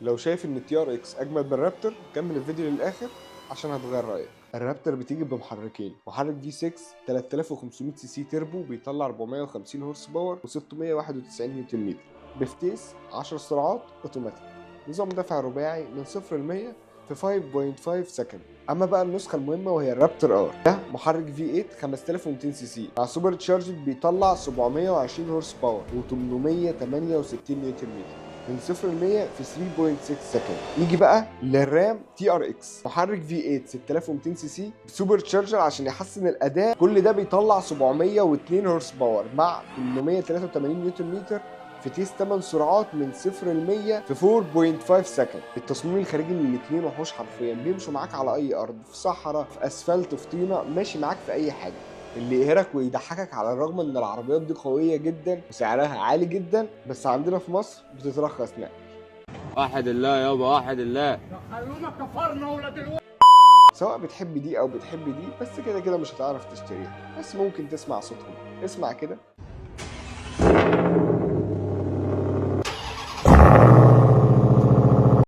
لو شايف ان ال TRX اجمد من ال Raptor، كمل الفيديو للاخر عشان هتغير رايك. ال Raptor بتيجي بمحركين: محرك V6 3500 cc turbo بيطلع 450 horse power و691 نيوتن متر بفتيس 10 سرعات اوتوماتيك، نظام دفع رباعي، من 0 ل 100 في 5.5 second. اما بقى النسخة المهمة وهي ال Raptor R، ده محرك V8 5200 cc مع supercharged بيطلع 720 horse power و868 نيوتن متر، من 0 ل 100 في 3.6 second. نيجي بقى لل Ram TRX، محرك V8 6200 cc supercharger عشان يحسن الاداء، كل ده بيطلع 702 horse power مع 883 نيوتن متر، فتيس 8 سرعات، من 0 ل 100 في 4.5 second. التصميم الخارجي للاثنين وحوش حرفيا، بيمشوا معاك على اي ارض، في صحراء، في اسفلت، في طينه، ماشي معاك في اي حاجه. اللي يقهرك ويضحكك، على الرغم ان العربيات دي قوية جدا وسعرها عالي جدا، بس عندنا في مصر بتترخص نقل. وحد الله يابا، وحد الله. خلونا كفرنا ولاد الو. سواء بتحب دي او بتحب دي، بس كده كده مش هتعرف تشتريها، بس ممكن تسمع صوتهم. اسمع كده.